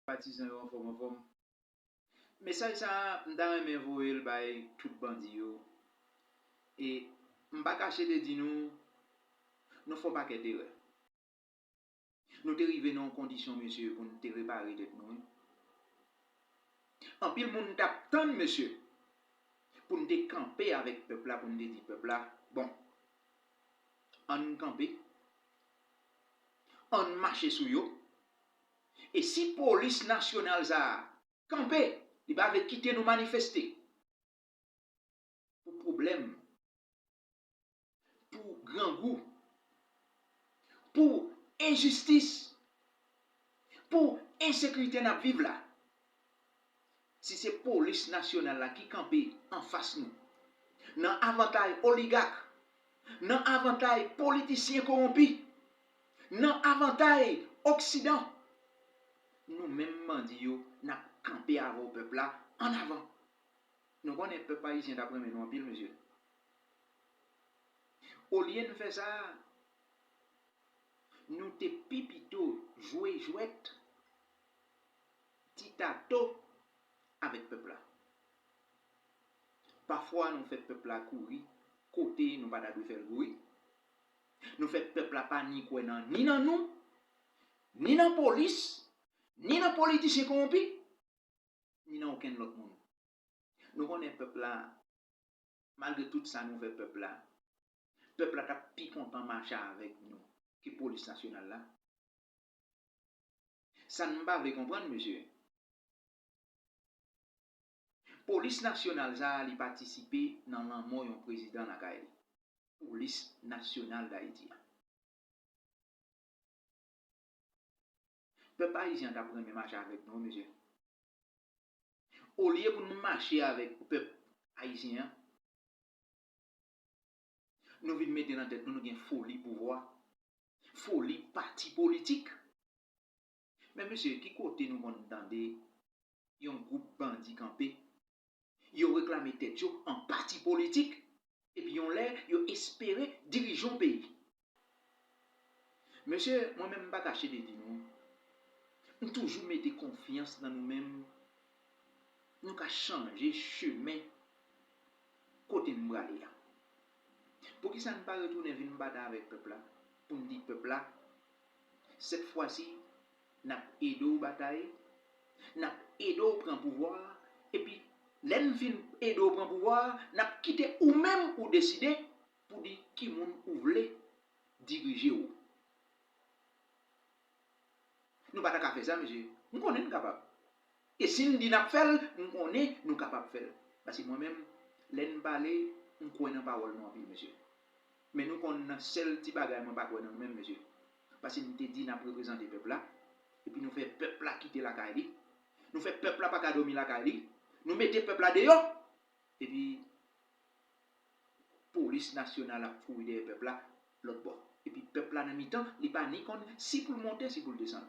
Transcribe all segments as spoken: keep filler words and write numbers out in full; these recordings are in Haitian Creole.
patizan yo anfòm, anfòm. Mesaj sa a, m ta renmen voye l bay tout bandi yo. E m pa kache de di nou, nou fè yon pakèt erè. Nou te rive nan yon kondisyon, mesye, pou n te repare tèt nou, wi. Anpil moun t ap tann, mesye, pou n te kanpe avèk pèp la, pou n te di pèp la, bon, ann kanpe, ann mache sou yo. E si polis nasyonal sa a kanpe, li pa vle kite nou manifeste pou pwoblèm, pou grangou, pou enjistis, pou ensekirite n ap viv la. Si se polis nasyonal la ki kanpe anfas nou, nan avantay oligak, nan avantay politisyen kowonpi, nan avantay Oksidan, nou menm bandi yo, n ap kanpe avè w pèp la, ann avan. Nou konnen pèp ayisyen t ap renmen nou anpil, mesye. Olye n fè sa, nou te pi pito jwe jwèt ti tato avèk pèp la. Pafwa, nou fè pèp la kouri kote nou pa ta dwe fè l kouri. Nou fè pèp la pa ni kwè nan, ni nan nou, ni nan polis, ni nan politisyen kowonpi, ni nan okenn lòt moun. Nou konnen pèp la, malgre tout sa nou fè pèp la, pèp la t ap pi kontan mache avèk nou ke polis nasyonal la. Sa n pa vle konprann, mesye. Polis nasyonal sa a, li patisipe nan lanmò yon prezidan lakay li. Polis nasyonal Dayiti a. Pèp ayisyen an t ap renmen mache avèk nou, mesye. Olye pou nou mache avèk pèp ayisyen an, nou vin mete nan tèt nou, nou gen foli pouvwa, foli pati politik. Men mesye, ki kote nou konn tande yon gwoup bandi kanpe, yo reklame tèt yo an pati politik, epi yon lè yo espere dirije yon peyi? Mesye, mwen menm m pa kache de di nou, m toujou mete konfyans nan nou menm, nou ka chanje chemen kote n prale a. Poukisa n pa retounen vin batay avèk pèp la, pou n di pèp la, sèt fwa si, n ap ede w batay, n ap ede w pran pouvwa a, epi lè n fin ede w pran pouvwa a, n ap kite ou menm ou deside pou di ki moun ou vle dirije w. Nou pa ta ka fè sa, mesye. M konnen n kapab. E si n di n ap fè l, m konnen nou kapab fè l. Paske mwen menm, lè n pale, m kwè nan pawòl nou anpil, mesye. Men nou konn nan sèl ti bagay mwen pa kwè nan nou menm, mesye. Paske nou te di n ap reprezante pèp la, epi nou fè pèp la kite lakay li. Nou fè pèp la pa ka dòmi lakay li. Nou mete pèp la deyò. Epi polis nasyonal ap kouri dèyè pèp la lòt bò. Epi pèp la nan mitan, li pa ni konn si pou l monte, si pou l desann.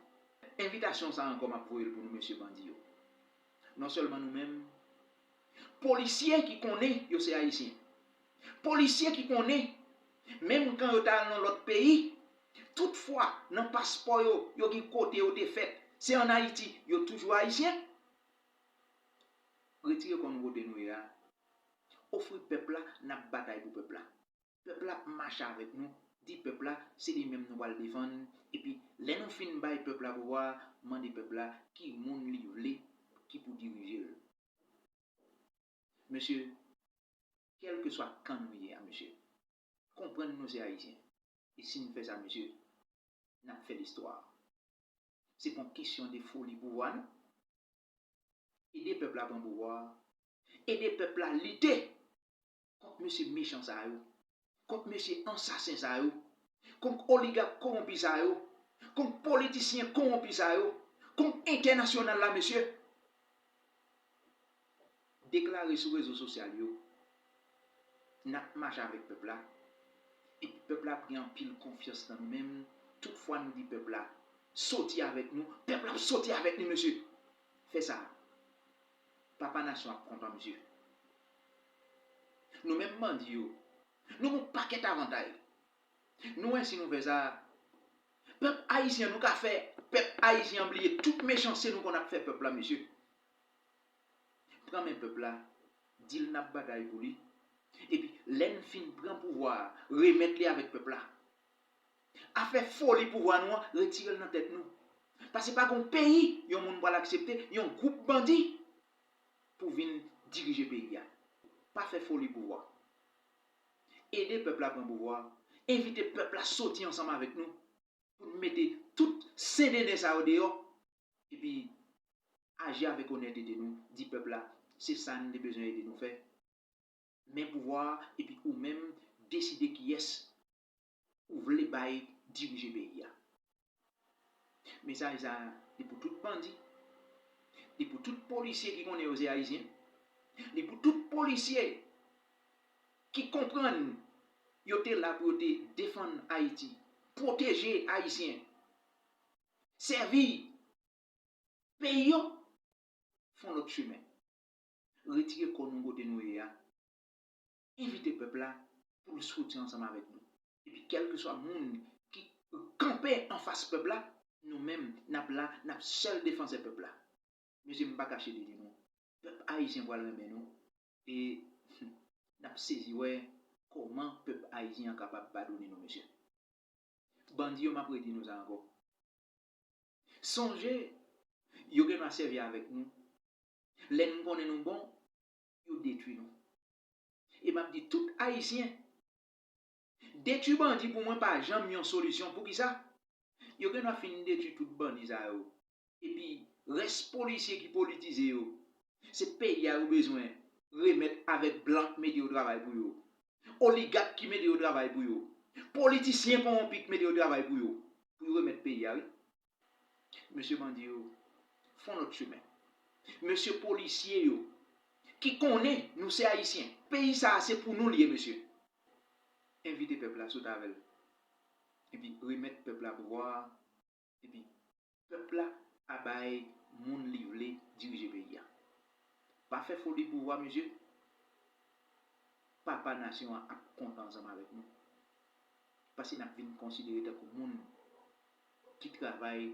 Envitasyon sa a ankò m ap voye l pou nou mesye bandi yo. Non sèlman nou menm, polisye ki konnen yo se ayisyen. Polisye ki konnen, menm kan yo ta al nan lòt peyi, tout fwa nan paspò yo, yo gen kote yo te fèt, se ann Ayiti, yo toujou ayisyen. Retire kò nou kote nou ye a. Ofri pèp la, n ap batay pou pèp la. Pèp la ap mache avèk nou, di pèp la, se li menm nou pral defann, epi lè nou fin bay pèp la pouvwa a, mande pèp la ki moun li vle ki pou dirije l. Mesye, kèlkeswa kan nou ye a, mesye, konprann nou se ayisyen. E si n fè sa, mesye, n ap fè listwa. Se pa yon kesyon de foli pouvwa, non. Ede pèp la pran pouvwa a. Ede pèp la lite kont mesye mechan sa yo, kont mesye ansasen sa yo, kont oligak kowonpi sa yo, kont politisyen kowonpi sa yo, kont entènasyonal la, mesye. Deklare sou rezo sosyal yo, n ap mache avèk pèp la, epi pèp la ap gen anpil konfyans nan nou menm. Tout fwa nou di pèp la, soti avèk nou, pèp la ap soti avèk nou, mesye. Fè sa. Papa nasyon ap kontan, mesye. Nou menm bandi yo, nou gen yon pakèt avantay. Nou wè si nou fè sa, pèp ayisyen nou ka fè Pèp ayisyen an bliye tout mechanste nou konn ap fè pèp la, mesye. Pran men pèp la, di l n ap batay pou li. Epi, lè n fin pran pouvwa a, remèt li avèk pèp la. Afè foli pouvwa nou an, retire l nan tèt nou. Paske pa gon peyi yon moun pral aksepte yon gwoup bandi pou vin dirije peyi a. Pa fè foli pouvwa. Ede pèp la pran pouvwa. Envite pèp la soti ansanm avèk nou pou n mete tout sendenden sa yo deyò. Epi, aji avèk onètete nou, di pèp la, se sa n te bezwen ede nou fè. Men pouvwa a, epi ou menm, deside kiyès ou vle bay dirije peyi a. Mesaj sa a, li pou tout bandi. Li pou tout polisye ki konnen yo se Ayisyen. Li pou tout polisye ki konprann yo te la pou yo te defann Ayiti, pwoteje Ayisyen, sèvi peyi yo, fè yon lòt chemen. Retire kò nou kote nou ye a. Envite pèp la pou l soti ansanm avèk nou. Epi kèlkeswa moun ki kanpe anfas pèp la, nou menm, n ap la, n ap sèl defansè pèp la. Mesye, m pa kache li di nou, pèp ayisyen pral renmen nou. E n ap sezi wè kòman pèp ayisyen an kapab padone nou, mesye. Bandi yo, m ap redi nou sa ankò. Sonje, yo gen dwa sèvi avèk nou. Lè n konnen nou bon, yo detwi nou. E m ap di tout Ayisyen, detwi bandi pou mwen pa janm yon solisyon. Poukisa? Yo gen dwa fin detwi tout bandi sa yo. Epi, rès polisye ki politize yo, se peyi a yo bezwen remèt avèk blan k mete yo travay pou yo. Oligak ki mete yo travay pou yo. Politisyen kowonpi k mete yo travay pou yo. Pou yo remèt peyi a, wi. Mesye bandi yo, fè yon lòt chemen. Mesye polisye yo, ki konnen nou se Ayisyen. Peyi sa a se pou nou l ye, mesye. Envite pèp la, sot avè l. Epi remèt pèp la pouvwa a. Epi pèp la a bay moun li vle dirije peyi a. Pa fè foli pouvwa, mesye. Papa nasyon an ap kontan ansanm avèk nou. Paske n ap vin konsidere tankou moun ki travay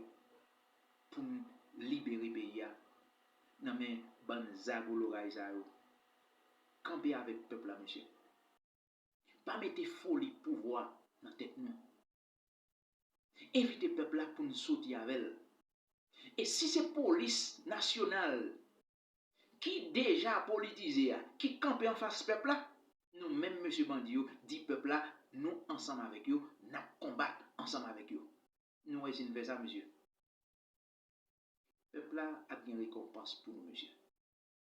pou n libere peyi a nan men bann zago loray sa yo. Kanpe avèk pèp la, mesye. Pa mete foli pouvwa nan tèt nou. Envite pèp la pou n soti avè l. E si se polis nasyonal ki deja politize a, ki kanpe anfas pèp la, nou menm mesye bandi yo, di pèp la, nou ansanm avèk yo, n ap konbat ansanm avèk yo. Nou wè si n fè sa, mesye. Pèp la ap gen rekonpans pou nou, mesye.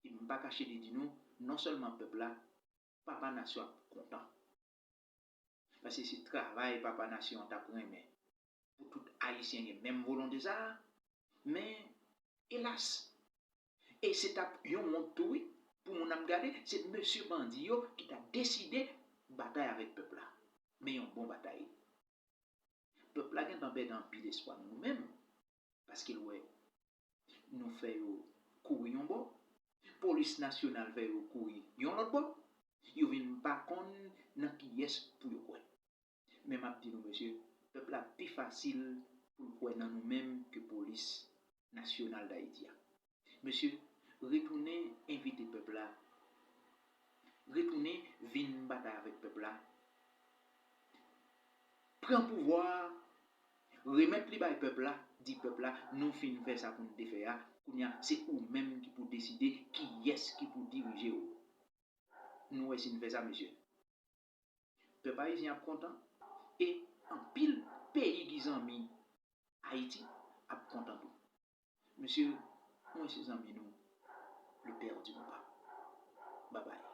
E m pa kache li di nou, non sèlman pèp la, papa nasyon ap kontan. Paske se travay papa nasyon an t ap renmen. Pou tout Ayisyen gen menm volonte sa a. Men, elas, e se t ap yon wont tou, wi, pou moun ap gade, se mesye bandi yo ki ta deside batay avèk pèp la. Men yon bon batay. Pèp la gentan pèdi anpil espwa nan nou menm. Paske l wè nou fè yo kouri yon bò, polis nasyonal fè yo kouri yon lòt bò, yo vin pa konn nan kiyès pou yo kwè. Men m ap di nou, mesye, pèp la pi fasil pou l kwè nan nou menm ke polis nasyonal Dayiti a. Mesye, retounen envite pèp la, retounen vin batay avèk pèp la, pran pouvwa a, remèt li bay pèp la, di pèp la, nou fin fè sa pou n te fè a, kounye a, se ou menm ki pou deside kiyès ki pou dirije w. Nou wè si n fè sa, mesye. Pèp ayisyen ap kontan, e anpil peyi ki zanmi Ayiti ap kontan tou. Mesye, mwen se zanmi nou, le père du combat. Babay.